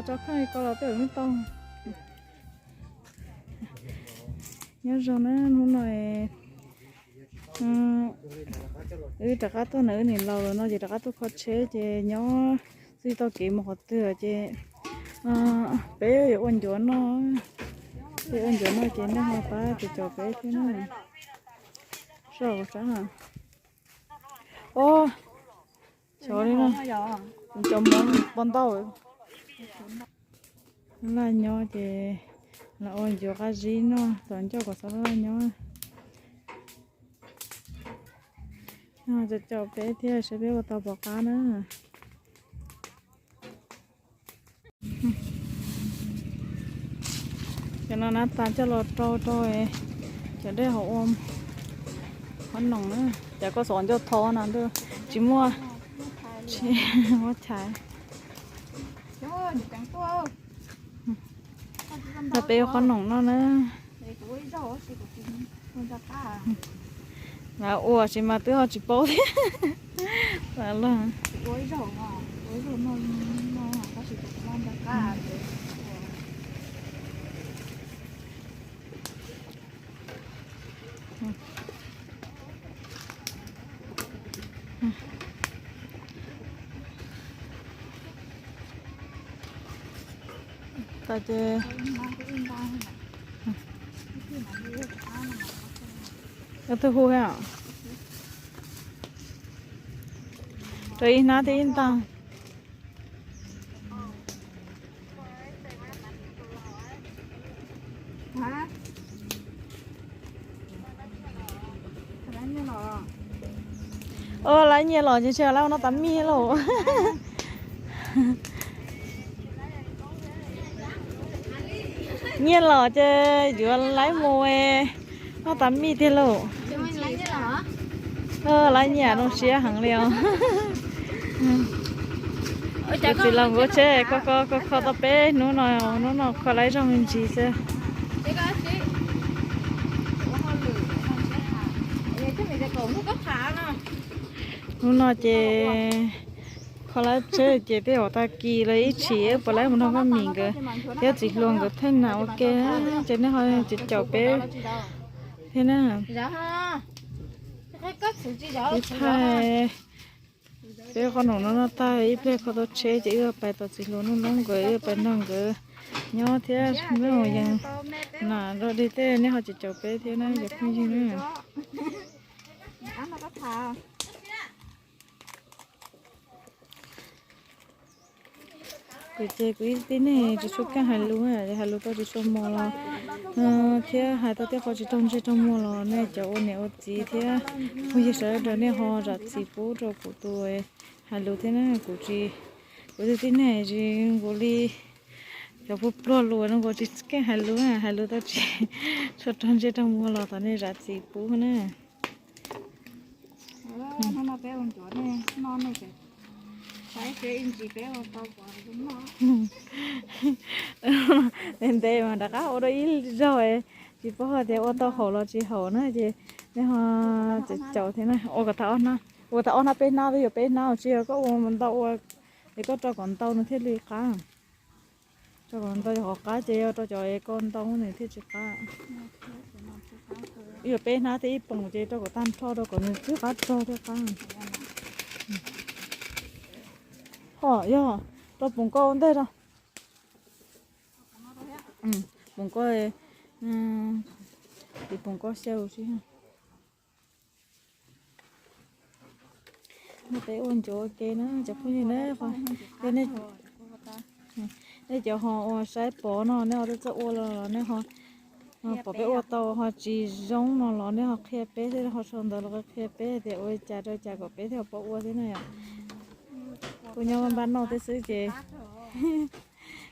Tso kheej li ko los twb yeej tau. Nyob zoo na, hnub no wb rov qab tuaj na, wb niam laus lawm no ces rov qab tuaj kho tsheb ces nyob txij tau kev mus qhov twg ces peb yuav ua ncuav noj, peb ua ncuav noj ces nej ho pab caum caum peb thiab na. Soj sab. Os, xyov li no, cov mov pov ntau. Laj nyob ces los ua ncuav qab zib noj tom ncauj kom xov laj nyob. Caum caum peb thiab seb peb ua tau pom qab na. Cov no na tas coj los rau rau cov dej hauv ua qhob noom na. Cas koj xov ncauj tho no tsis muaj, tsis muaj chais. Peb ua qhob noom no na. Ua tsis mas twb ho tsis paub thiab. Tas ces, tus hu thiab, rau ib hnab thiab ib nta. Lawv nyias los ces ntshe lawv ua noj tas mij lauj. Nyias los ces yuav lawv mus noj tas mij tiag lauj. Lawv nyiam zoo siab heev li os. Kuv txiv los nkaus tsheb kho kho kho kho tau peb hnub no, hnub no kho lawv zoo me ntsis xwb. Hnub no ces kho lawv tsheb ces tej zaum tag kis los ib chim wb puas lawv mus nrog Maj Mim nkawd thiab txiv hluas nkawd theej nas ua ke, ces nej ho caum peb thiab na. Ib pliag peb qhob noom no noj tag ib pliag kho tau tsheb ces wb pais tom txiv hluas Nuj Loob nkawd, wb pais nrog nkawd nyob thiab. Meb mus yees nas rau dej tej, nej ho caum caum peb thiab na cov phooj ywg na. Kuv ces kuv ib tib neeg tsis tshua keej hais lus, hais lus tau tsis tshua mos los thiab hais tau tej qho tsis raug ntsej raug muag los nej cov ua niam ua txiv thiab phooj ywg sawv daws nej ho zam txim pub rau kuv tus hais lus thiab na. Kuv tsis, kuv tus tib neeg tsis nkaus li cov pluag pluag lus no, kuv tsis keej hais lus, hais lus tau tsis tshua raug ntsej raug muag los thov nej zam txim pub na. Ntev ntev mas rov qab ua dua ib zaug, tsis paub hais tias ua tau haum los tsis haum na ces nej ho caum thiab na. Ua kom tag ob hnab, ua tag ob hnab peb hnab twb yuav peb hnab, tsis yog koj ua ntau ua, es koj rau kom ntau nws thiaj li qab. Rau kom ntau yog qab qab ces yog rau cov es koj ntau nws thiaj tsis qab. Yuav peb hnab thiab ib poom ces rau kom tag nrho rau kom nws twb qab rog thiaj qab. Ho yog rau poom koj ua ntej rau. Poom koj, tiv poom koj xyaw si. No peb ua ncuav ua ke na cov phooj ywg na, nej cov ho ua saib pov no nej ho txawj ua los nej ho pom peb ua tau ho tsis zoo no los nej ho qhia peb thiab, ho sau ntawv los qhia peb tias ua li cas rau cas kom peb thiaj ho paub ua thiab na yom. Kuv nyob npaj noj thiab xwb ces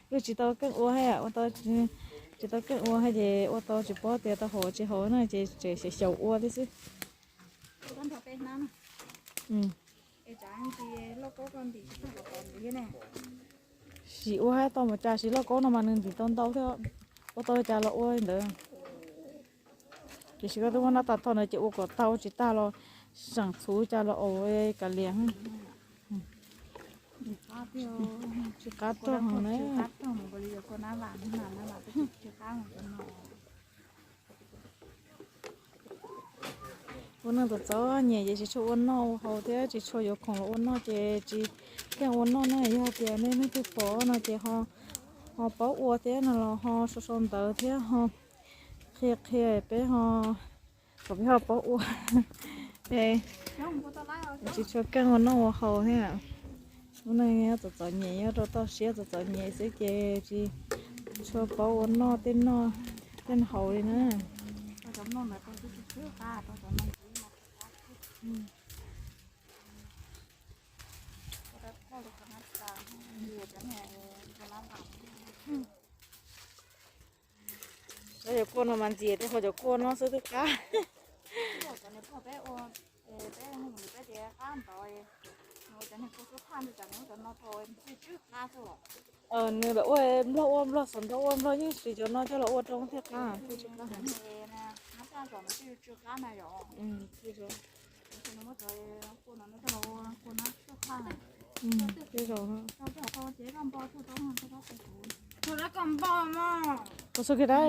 kuj tsis tau keej ua, ua tau, tsis tau keej ua ces ua tau tsis paub tias tau haum tsis haum na ces tseem xyaum xyaum ua thiab xwb. Sim ua hab tau mus cas, sim lauj kaub no mas nws ntim tau ntau thiab, ua tau cas los ua li ntawd. Tiam sis koj twb muab nab tas tho ntawd ces ua kom tau, tsis tag los seem txhuv cas los aus kav liam. Tsis qab rog heev na. Ua neej txom txom nyem ces tsis tshua ua noj ua haus thiab tsis tshua yuav khoom los ua noj ces tsis keej ua noj na. Yog tias nej leej twg pom no ces ho paub ua thiab no los ho sau sau ntawv thiab ho qhia qhia peb ho kom peb ho paub ua. Tsis tshua keej ua noj ua haus thiab. Ua neej txom txom nyem, nyob rau toj siab txom txom nyem xwb ces tsis tshua paub ua noj tej noj tej haus li na. Cov kuaj no mas ntxias rau qhov cov kuaj no xwb twb qab. Nws los ua nplog ua nplog xov nplog ua nplog yeej siv cov no coj los ua rau thiaj qab. Tej zaum. Tus xu ke dab.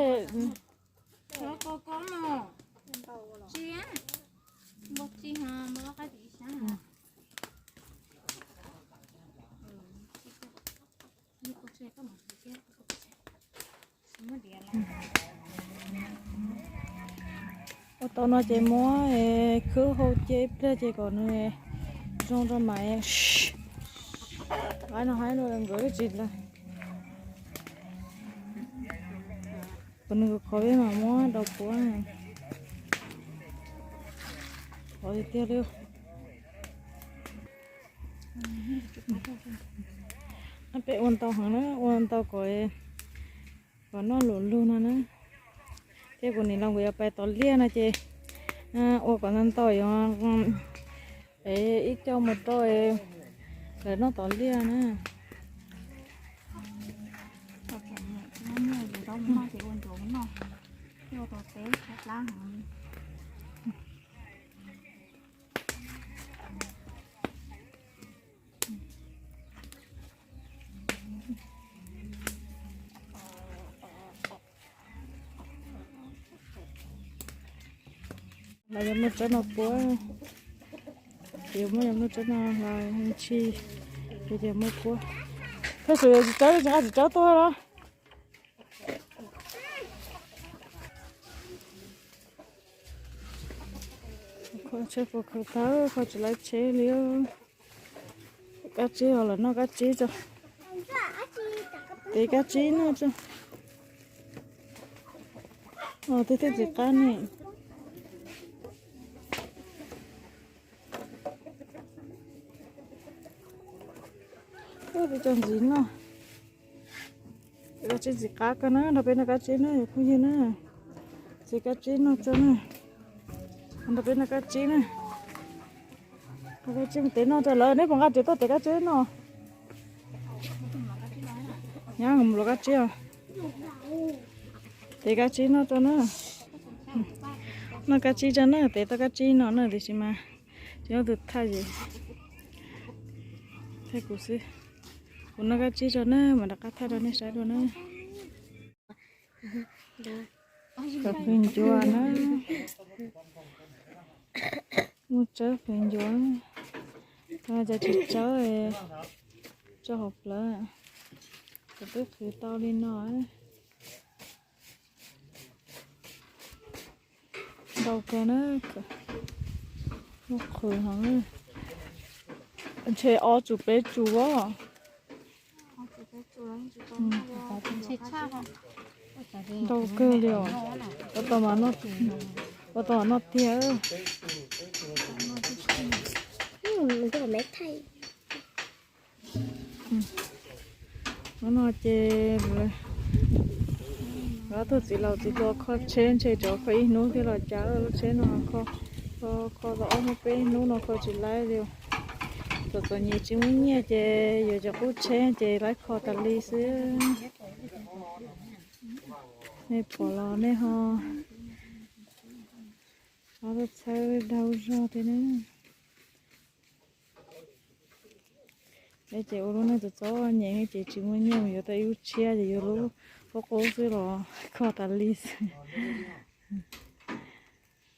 Ua tau no ces muab khwb hau ce ib pliag ces kom nws zoo rau mas. Haib no haib no nkawd tsis lawm. Kom nws khov peb mam muab rau puav. Khov tiag tiag li. Peb ua ntau heev na, ua ntau kom, kom noj lus lug no na. Thiab kuv nim no kuv yuav pais tos liaj no ces ua kom ntau ntau yuav es ib co mus rau lawv noj tos liaj na. Lawv yuav muab tsob no puab, ces muab, yuav muab tsob no los ntshis, ces muab puab. Thaj su yuav tsis tsob, tsis nqa tsis tsob tuaj los. Tsheb puas khaws tau, kho tsis laib tsheb li. Kab tsib los lawm, noj kab tsib tso. Tev kab tsib noj tso. Tej thiaj tsis qab ne. Peb cov ntxiv noj. Kab tsib ntxim qab kawg na, nrog peb noj kab tsib na, phooj ywg na. Txiv kab tsib noj tso na. Nrog peb noj kab tsib na. Kab tsib mus tev noj rau lawv, neb puas nqa riam tuaj tev kab tsib noj? Nyab mus luam kab tsib os. Tev kab tsib noj tso na. Noj kab tsib tso na, tev tau kab tsib no na, tiam sis mas tsis muaj tus thaj ces thaj kuv xwb. Kuv noj kab tsib tso na, mam rov qab thaj rau nej saib dua na. Cov fwm ncuav na. Muaj tsawb fwm ncuav, cov tsis tsawb tso hauv plawv. Kuv twb qhwv tau li no. Ntau kawg na, muaj qhwv heev. Ntshe ob tsuas peb tsuas os. Ntau kawg li os. Ua tau mas noj, ua tau mas noj tiag. Hnub no ces ob tug txiv laus txiv tuag kho tsheb ntshe tsam kho ib hnub thiab los cas, lub tsheb no kho, kho, kho tau ob hnub peb hnub no kho tsis laib li. Txom txom nyem tsis muaj nyiaj ces yuav cov qub tsheb ces laib kho tas li xwb. Nej pom los nej ho txhawb dag zog thiab na. Es ces ua lub neej txom txom nyem ces tsis muaj nyiaj mus yuav tau ib lub tshiab ces yuav lub qub qub xwb los kho tas li xwb.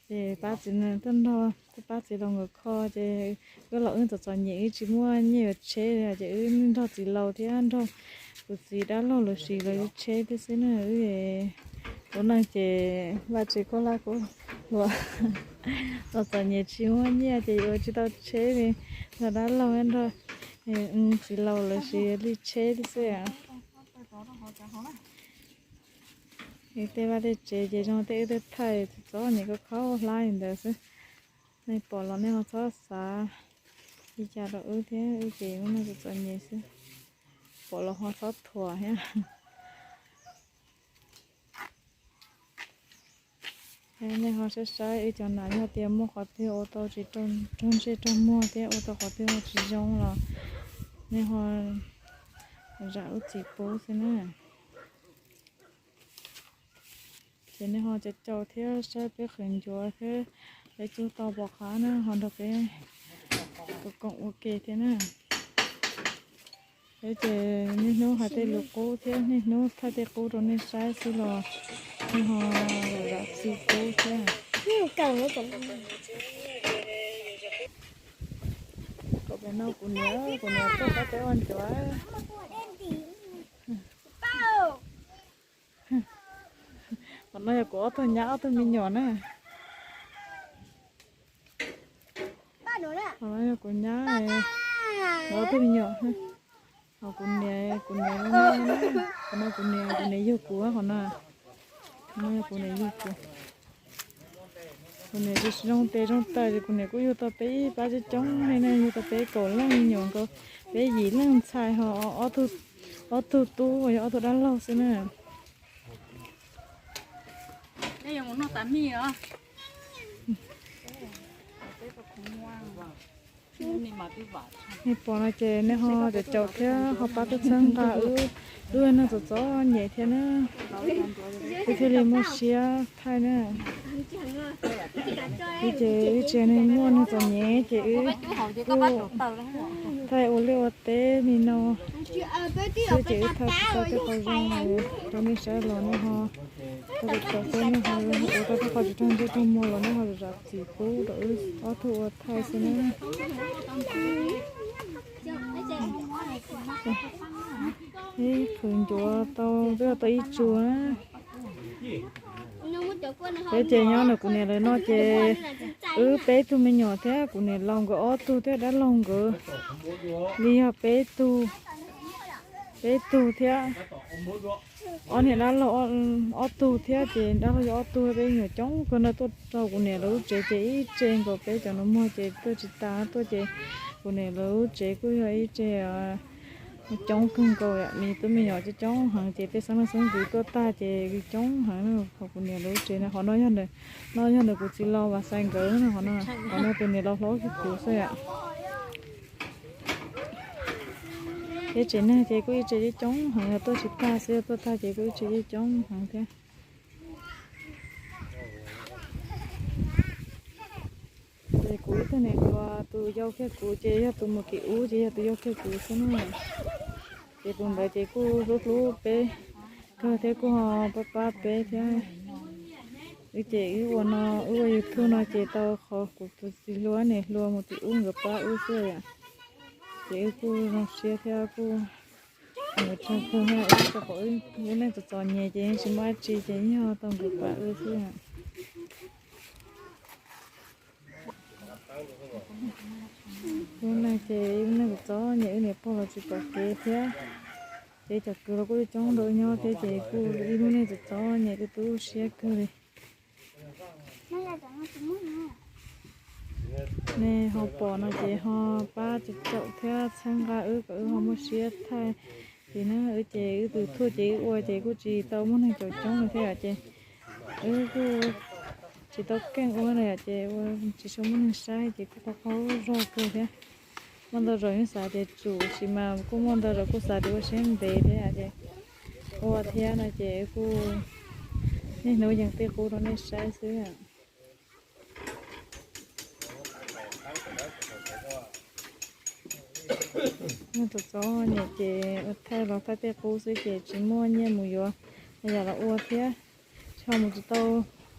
Ces pab txiv tuaj nrog, pab txiv laus nkawd kho ces wb los wb txom txom nyem wb tsis muaj nyiaj yuav tsheb li ces wb nrog txiv laus thiab nrog kuv txiv dab laug lawv siv lawv tsheb thiab xwb na. Wb ua neej ces vaj tse khaub hlab khaub hluas, txom txom nyem tsis muaj nyiaj ces yuav tsis tau tsheb li, nrog dab laug nrog txiv laus lawv siv li tsheb thiab xwb. Tej vaj tej tsev ces zoo tej wb tej thaij txom txom nyem khaub khaub hlab li ntawd xwb. Nej pom los nej ho txhob xav li cas rau wb thiab, wb ces ua neej txom txom nyem xwb, pom los ho txhob thuam thiab. Nej ho saib saib wb cov nas yog tias muaj qhov twg ua tau tsis raug ntsej raug muag thiab ua tau qhov twg ho tsis zoo los nej ho zam wb txim pub xwb na. Ces nej ho caum caum thiab saib peb qhwv ncuav thiab peb cug tau pom qab na ho nrog peb koom ua ke thiab na. Peb ces niaj hnub hais tej lus qub thiab niaj hnub thaij tej qub rau nej saib xwb los nej ho zam txim pub thiab. Kom pem no kuv niam, kuv niam tuaj pab peb ua ncuav. Qhov no yog kuv ob tug nyab ob tug me nyuam na. Qhov no yog kuv nyab, ob tug me nyuam. Ho kuv niam, kuv niam, qhov no kuv niam, kuv niam yug kuv qhov no. Qhov no yog kuv niam yug kuv. Kuv niam tsis zoo tes zoo taw ces kuv niam kuj yug tau peb ib pab coob coob li ne, yug tau peb kaum leej me nyuam nkaus, peb yim leej ntxhais ho ob tug tub uas yog ob tug dab laug xwb na. Nej pom no ces nej ho caum caum thiab ho pab tuaj txhawb nqa wb, wb neej txom txom nyem thiab na. Wb thiaj li muaj siab thaij na. Wb ces wb tsis yog neeg muaj neeg txom nyem ces wb kuj thaij ua liaj ua teb li no xwb ces wb thaij tsis tau tej qhov zoo rau nej saib los nej ho thaij tsis tau thiab nej ho ua tau tej qhov tsis raug ntsej raug muag los nej ho zam txim pub rau wb ob tug ua thaij xwb na. Ib qhwv ncuav tau twb tau ib tsu na. Peb ces nyob nram kuv niam lawv no ces wb peb tug me nyuam thiab kuv niam laus nkawd ob tug thiab dab laug nkawd li yog peb tug, peb tug thiab ob niag dab laug ob tug thiab ces dab laug yog ob tug, peb me nyuam coob kawg no tuaj rau kuv niam lawv lub tsev ces ib tse nkaus, peb cov nus muag ces tuaj tsis tas tuaj ces kuv niam lawv lub tsev kuj yog ib tse coob kawg nkaus, me tub me nyuam coob coob heev ces tej xeeb leej xeeb ntxwv tuaj tag ces coob heev na. Qhov kuv niam lawv lub tsev no, qhov no yog, no yog ntawm kuv txiv laus Vam Xais nkawd no, qhov no, qhov no tus niam laus hlob kiag kuv xwb yom. Peb tsev neeg ces kuj ib tse coob coob heev, yog tuaj tsis tag xwb, yog tuaj tag ces kuj ib tse coob coob heev thiab. Ces kuv ib tug niam hluas tus yau kiag kuv ces yog tus mus tim ub ces yog tus yau kiag kuv xwb na. Ces tus ntawd ces kuj hlub hlub peb kawg thiab kuj ho pab pab peb thiab. Wb ces wb ua no, wb ua YouTube no ces tau qhov kuv tus txiv hluas niam hluas mus tim ub nkawd pab wb xwb yom. Ces wb kuj zoo siab thiab kuj nkawd tsaug kawg, rau qhov wb lub neej txom txom nyem ces yeej tsis muaj dab tsi ces yog tau nkawd pab wb xwb. Lub neej ces ib lub neej txom txom nyem, wb niam pog los tsis pom kev thiab, ces cov kwv los kuj coob nrog wb nyob thiab ces kuj ib lub neej txom txom nyem, kuj tu siab kawg li. Nej ho pom no ces ho pab caum caum thiab txhawb nqa wb kom wb ho muaj siab thaij. Ces na wb ces wb tus thuj ces wb ua ces kuj tsis tau muaj neeg caum coob li thiab yom, ces wb kuj tsis tau keej ua li yom, ces ua tsis tshua muaj neeg saib ces kuj qaug qaug zog kawg thiab. Muaj ntau zaus yeej xav tias tsum, tab sis mas kuj muaj ntau zaus kuj xav tias ua siab ntev thiab ces ua thiab no ces kuj niaj hnub yees tej qub rau nej saib xwb. Nyob txom txom nyem ces ua thaij los thaij tej qub xwb ces tsis muaj nyiaj mus yuav yam los ua thiab, tsis ho mus tsis tau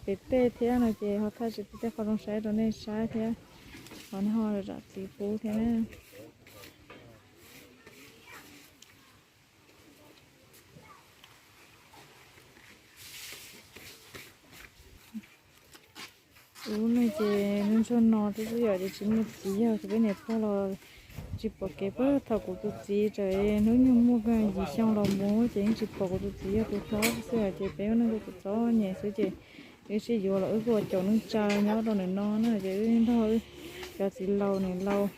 pem tej thiab no ces ho thaij tsis tau tej qhov zoo saib rau nej saib thiab. Qhov no ho zam txim pub thiab na. Ub, no ces ntsuag no twb xwb yom, ces tsis muaj txiv yawg, kuv peb niam pog los tsis pom kev pab. Thaum kuv tus txiv tseem hnub nyoog muaj yim xyoo los mus ces yeej tsis pom kuv tus txiv yawg tus hlob xwb yom, ces peb ua neej kuj txom txom nyem xwb ces wb sib yuav los wb kuj ua caum neej tsa nyob rau ntawm no na, ces wb nrog wb cov txiv laus niam laus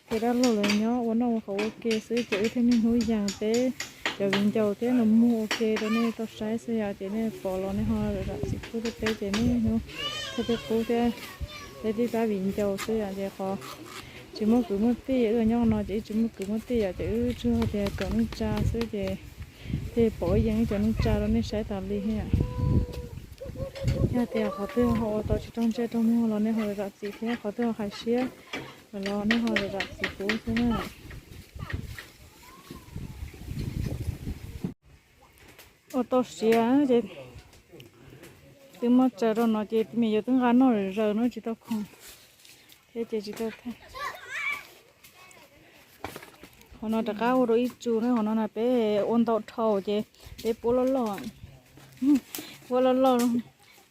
thiab dab laug lawv nyob ua noj ua haus ua ke xwb ces wb thiaj niaj hnub yees peb cov viv ncaus thiab nus muag ua ke rau nej tau saib xwb yom, ces nej pom los nej ho zam txim pub rau peb ces nej hnub thiaj peb qub thiab peb tib pab viv ncaus xwb yom, ces qhov tsis muaj kwv muaj tij, wb nyob no ces wb tsis muaj kwv muaj tij yom, ces wb tsuas tias caum neej tsa xwb ces thiaj pom wb yees ib cov neej tsa rau nej saib tas li thiab yom. Yog tias qhov twg ho ua tau tsis raug ntsej raug muag los nej ho zam txim thiab, qhov twg ho hais siab los nej ho zam txim pub xwb na. Ua tau siav ces twb muab tsaws rau no ces me yuav twb nqa noj zaws zaws no tsis tau khoom thiab ces tsis tau thaij. Qhov no rov qab ua rau ib tsu na, qhov no na peb ua ntau dhau ces peb puab loj loj, puab loj loj,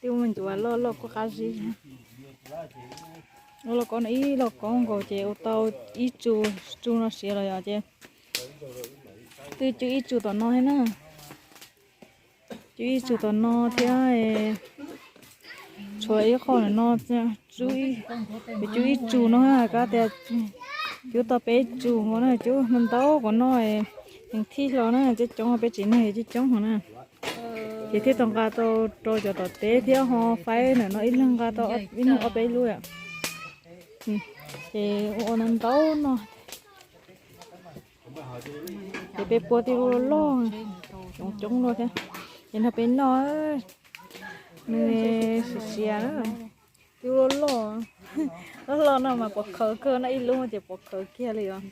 twb ua ncuav loj loj kuj qab zib. Ua lauj kaub no ib lauj kaub nkaus ces ua tau ib tsu, tsu no siav los yom ces twb cub ib tsu tom no thiab na. Cub ib tsu tom no thiab, tshuav ib qho no, cub ib tsu no, kab tias cub tau peb tsu nkaus na, cub ntau nkaus no, neeg thij hlo na, coob coob peb tsev neeg coob coob hov na. Ces thiaj tau nqa tau rau cov tom teb thiab ho faib ntawm no ib leeg nqa tau ib leeg ob peb lub. Ces ua ntau ntau no. Ces peb puab tib lub loj loj, coob coob luaj thiab. Ces nrog peb noj, nws siav siav, tib lub loj loj, loj loj no mas pov khawv kawg, noj ib lub ces pov khawv kiag li os.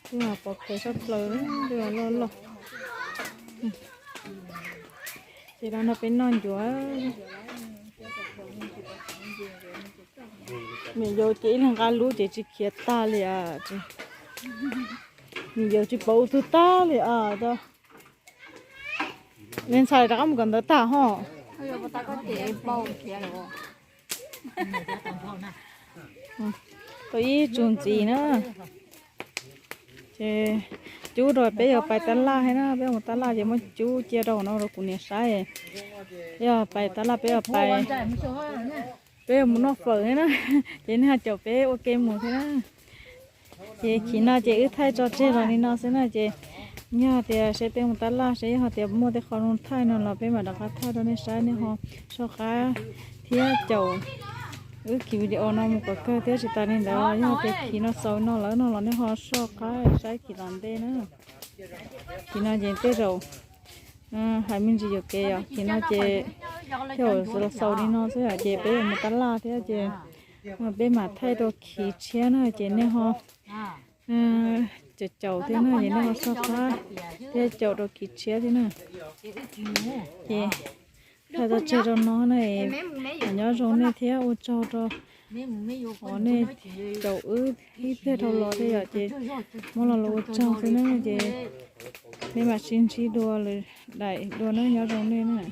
Twb mas pov khawv sab plaws, twb mas loj loj. Ces los nrog peb noj ncuav. Niam yau ces ib leeg nqa lub ces tsis khiav tag li as. Niam yau tsis paub ua twg tag li as. Li ntxhais rov qab mus kawm ntawv tag ho. Tau ib tsu ntxiv na. Ces cub rau peb yuav pais tab laj thiab na, peb mus tab laj ces muab cub cia rau hauv no rau kuv niam saib. Peb yuav pais tab laj, peb yuav pais, peb yuav mus noj fawm thiab na, ces nej ho caum peb ua ke mus thiab na. Ces chim no ces wb thaij tso tseg los li no xwb na, ces yog tias seb peb mus tab laj seb yog tias muaj tej qho zoo thaij no los peb mam rov qab thaij rau nej saib, nej ho soj qab thiab caum wb kiv video no mus kom kawg thiab. Tsis tas li ntawd los yog tias chim no xaus no lawm no los nej ho soj qab saib chim tom ntej na. Chim no ces tej zaum hais me ntsis yuam kev os, chim no ces thiaj los xaus li no xwb os, ces peb yuav mus tab laj thiab ces peb mam thaij rau chim tshiab na, ces nej ho caum caum thiab na, ces nej ho soj qab thiab caum rau chim tshiab thiab na. Ces thaij tso tseg rau no na, nyob zoo nej thiab ua tsaug rau nej caum wb ib pliag dhau los thiab yom, ces muab los los ua tsaug xwb na, ces nej mam sib ntsib dua lwm daim dua na, nyob zoo nej na.